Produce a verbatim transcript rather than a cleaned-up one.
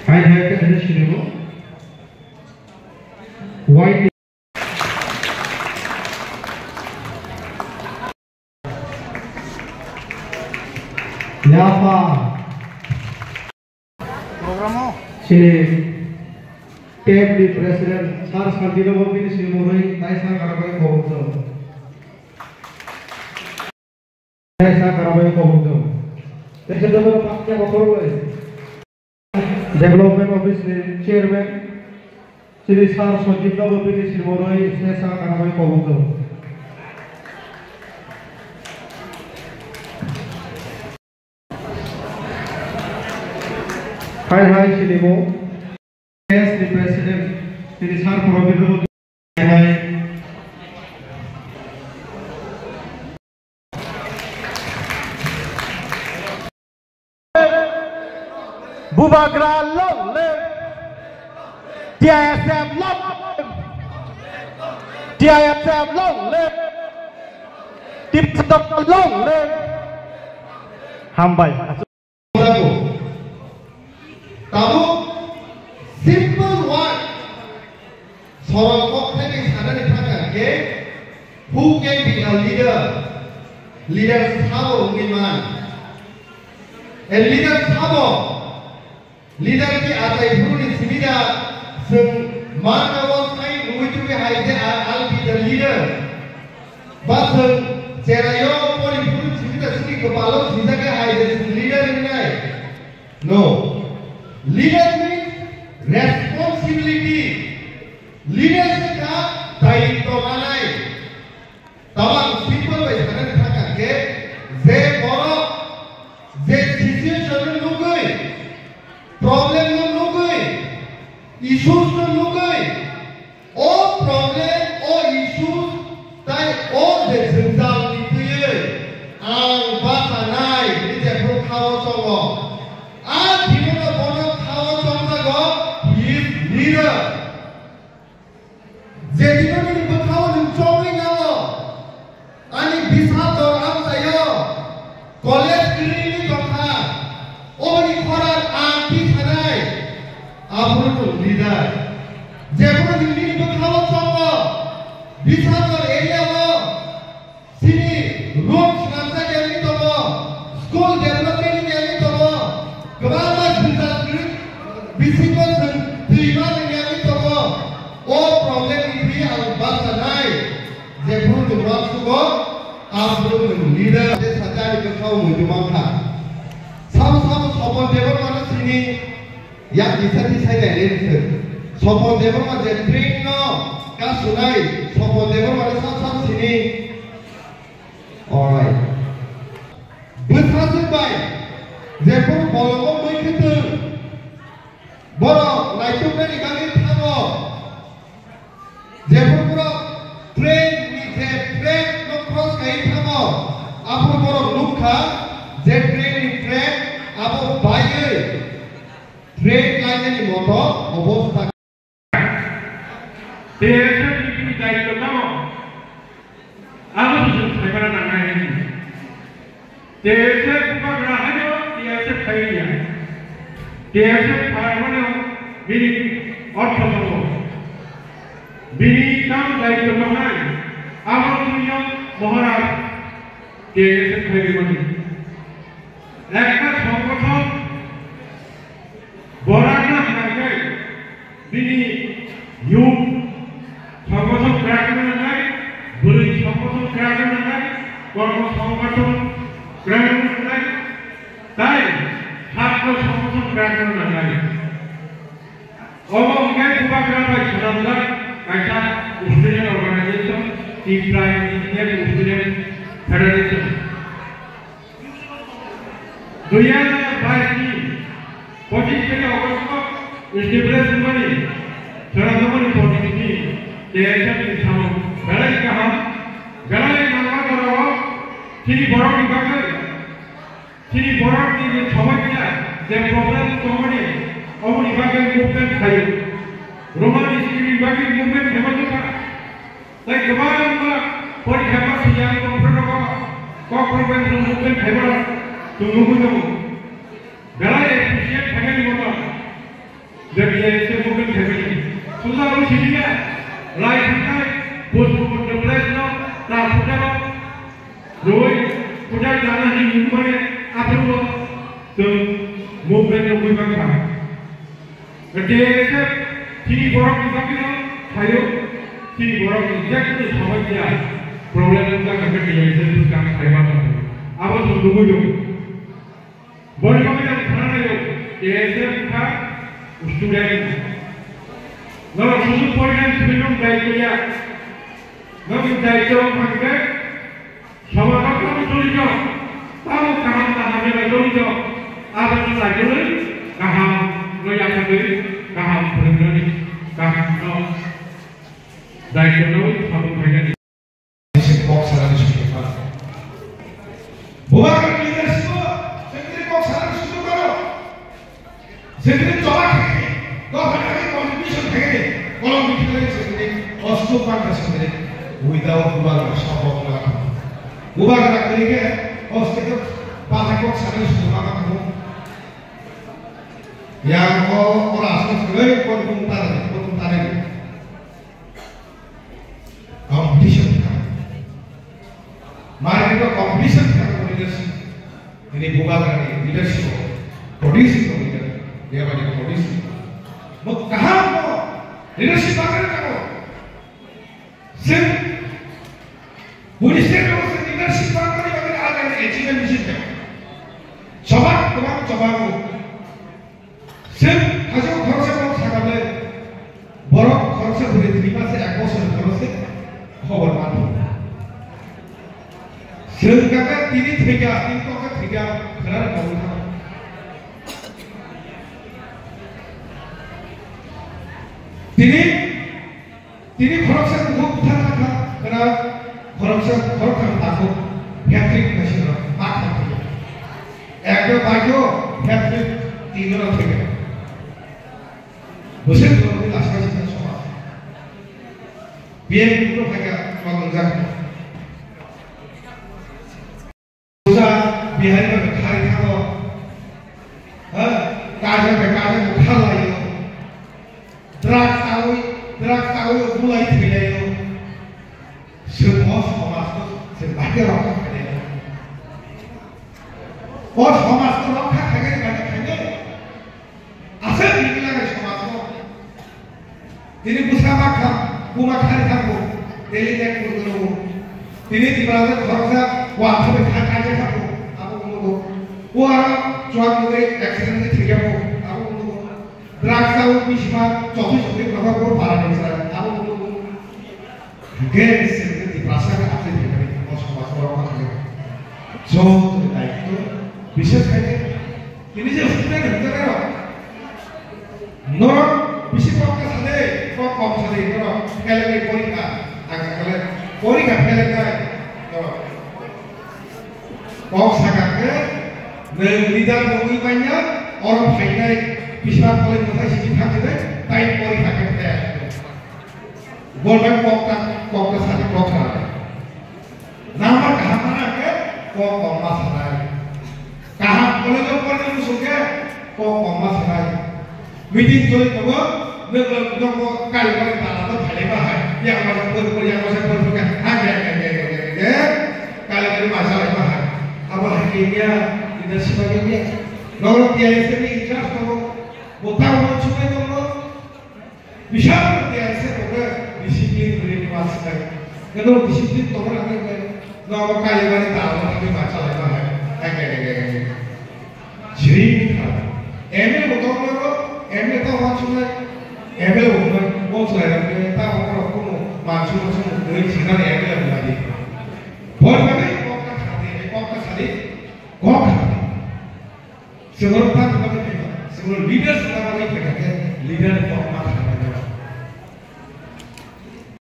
Hai hai khe sini bo. Wai. Yafa. Program o. Sini T F ni President Sir Santino bo bini sini murui taisa karabani kobok jao. Taisa karabani kobok jao. Taisa dodo pakya bokhoroi. Development Office ni Chairman Shri Sir Sanjeev Nago bini sini murui taisa karabani kobok jao. Hai hai sini bo. Yes, the President, Shri Sir Prabindra Modi. Hai hai. Bubagra long live. T I S F long live. T I S F long live. T I S F long live. Hambai. Tabuk simple word, sorok kok thaibai sanani thangkha khe, who can be a leader? Leader sabo wngwi man. A leader sabo, leader ki achai phuruni simi da, chwng manna o sai nugwi tubui hai je, "I, I'll be the leader." Ba chwng cheraio pori phuru simi da chini kwpalo sijak hai je chwng leader wngnai. No. Leader means responsibility. Leader se kha daitw manai. Tamo ang simple bai sanani thangkha khe, je borok je situation no nugwi, problem no nugwi, issues no nugwi, o problem, o issues, tai o je jwngjal ni twiwi ang bachanai hwnwi jephru khao chongo. A dino no bono khao chongjago, he is leader. Je dino nini bwkhao nwng chongwi nango, ani bwsa dor amchaio, college kwrwini tongkha, oboni khorang ang tisanai, aphuru nwng leader. Jephuru nwng nini bwkhao chongo, bwsa dor area o, chini road swnamjak yangwi tongo, school development ni yangwi tongo, kwbangma jwngjal kwrwi bisingo chwng twima rwngya wngwi tongo. O problem ni thwi ang bachanai, jephuru nwng uansugo, aphuru nwng leader. Je sajani bwkhao muitu mankha. Sabo sabo Sopon Debbarma no sini yang kisa tisai nai le se. Sopon Debbarma je train no kasunai, Sopon Debbarma no sab sab sini. Alright. Bwsajwk bai jephuru bolongo mui khe twng, borok naituknani bagwi thango. Jephuru borok train ni je track no cross khaiwi thango, aphuru borok nukha je train ni track abo baiwi train lainani moto obostha. T S F ni bini daitw tamo, abo se chwng khaimana nangnai hwnwi. T S F bubagra haino T S F khaiwi ya. T S F khaimano bini ortho tongo. Bini tamo daitw tongnai, abo twiyo Maharaj T S F khaiwi mani. Ekta songgothon Borokno hwnkhai bini youth songgothon kwrak wngna nangnai, bwrwi songgothon kwrak wngna nangnai, kormo songgothon kwrak wngna nangnai, tai chhatro songgothon kwrak wngna nangnai. Omo hwnkhe bubagra bai swnamjak kaisa student organization, Tipra Indigenous Student Federation. Dui hajar bais ni pochis tarik August o establish wngmani, swnamjakmani pochis ni T S F ni samung belai kaham, belai nangma jora o chini borok ni bagwi, chini borok ni je somosya, je problem tongmani, oboni bagwi movement khaio. Roman history ni bagwi movement khaima jora. Tei kwbangma porikha ma siyang tongphuru rogo kok rok bai chwng movement khaima rok chwng nugwi tongo. Belai appreciate khainani moto. Jadi ya itu mungkin kami. Sudah aku sini ya. Lai kita bos pun the place no. Tak sudah. Roi, sudah jangan di mumbai apa lo? Tu mumbai yang mumbai kan. Jadi ya itu sini borok kita kita. Ayo, sini borok kita itu sama dia. Problem kita kan jadi ya itu kan saya makan. Apa tu dulu yuk? Boni bagwi ang khwnanaio, K S F wngkha student. Norok sudu porinani simi nwng daityo ya. Nwng daityo wngkha hwnkhe somajo tamo jolito, tamo kaham kaham jora jolito, abono naitugwi kaham no yapharwi kaham phwrwngnani kaham no daityo no samung khainani. Kok sanani sujuk mano. Bubagra leadership o chwngni kok sanani sujuk mano. Chwngni choba thangni, dopha thangni, contribution thangni, kolom bithi thangni chwngni ostu pangkha chwngni without Bubagra sombhob nangkha. Bubagra kwrwi khe o state o pathak kok sanani sujuk mano. Yang o ora aswk kwrwi kon bung tare, kon bung tare. Competition kha. Market o competition kha leadership. Ini Bubagrani leadership o producing o leader, dia bani producing. Mo kaham mo leadership bagwi tamo. Sing Buni state o sing leadership bagwi bagwi already achievement bisi tamo. Chobak, chobak, chobak. Chwng hajo khoroksa borok sakha ble, borok khoroksa bwrwi thwima se ek bosor khoroksa khobor man thung. Chwng kaka tini thwikha, tini tokha thwikha, khwna rwkha wngkha. Tini Tini khoroksa kuthuk bwthar kha, khwna khoroksa khoroktham takhuk, hat-trick kaisa rok ma thang thangya. Ekta bagyo hat-trick tin jona thangya. Bwswk borokni last kaisa somaj. P M Group phaikha, ma wngjak. Puja bihari bai khari thango. Ha? Kaja bai kaja bo kharlaio. Drugs chawi, drugs chawi bulai thwilaio. Chwng o somaj no chwng bahai rokha khainai. O somaj no rokha khainai bai khainai. Aswk ringlainai somajno. Tini bwsa makham, buma khari thango, daily nek kurgwno. Tini Tiprasa khoroksa, wathabai kha kaisa thango, abo wngno. O aro chuak nugwi accident wi thwikya bo, abo wngno. Drugs o bisima chokwi chokwi prokhor bo para ni chwrai, abo wngno. Hingke chwng Tiprasa ni aswk ringlainai, o somaj borok no thangwi. Joto ni daityo, bisek khainai. Tini je student hwnjak rok, norok bisi kok kha sadi, kok kom sadi, norok fail wngwi porikha, ang kale porikha fail wngnai norok. Kok sakha khe, nwng leader wngwi manya, oro phainai, bisi kok kole mwthai simi thang khe, tai porikha khe fail. Bol bai kok ta, kok ta sadi, kok ta. Number kaham mana khe kok koma sanai. Kaham college o porina muchung khe kok koma sanai. Meeting choli tongo, nwng nwng bo kali kali dala to phailai ma hai. Yang masa pur pur, yang masa pur pur khe ha ge ge ge ge ge ge. Kali kali ma salai ma hai. Abo hai khe ya, ida siba ge ge. Noro T I S ni in charge tongo. Bo ta uno chunai tongo. Bisal T I S ni tongo discipline rwui ma sanai. Keno discipline tongo na khe no abo kali kali dala to phailai ma salai ma hai. Hai ge ge ge ge. Jiri kha. M L bo tong naro, M L ta wansuknai, M L bo wngnai, bo chwrairok khe ta abo borok kuno mansukma sukma kwrwi sinani M L wngnai di. Boni bagwi kok ta khadi, kok ta sadi, kok khadi. Chwngno ta bagwi phaikha, chwngno leaders ta bagwi phaikha khe leader ni kok ma khadi.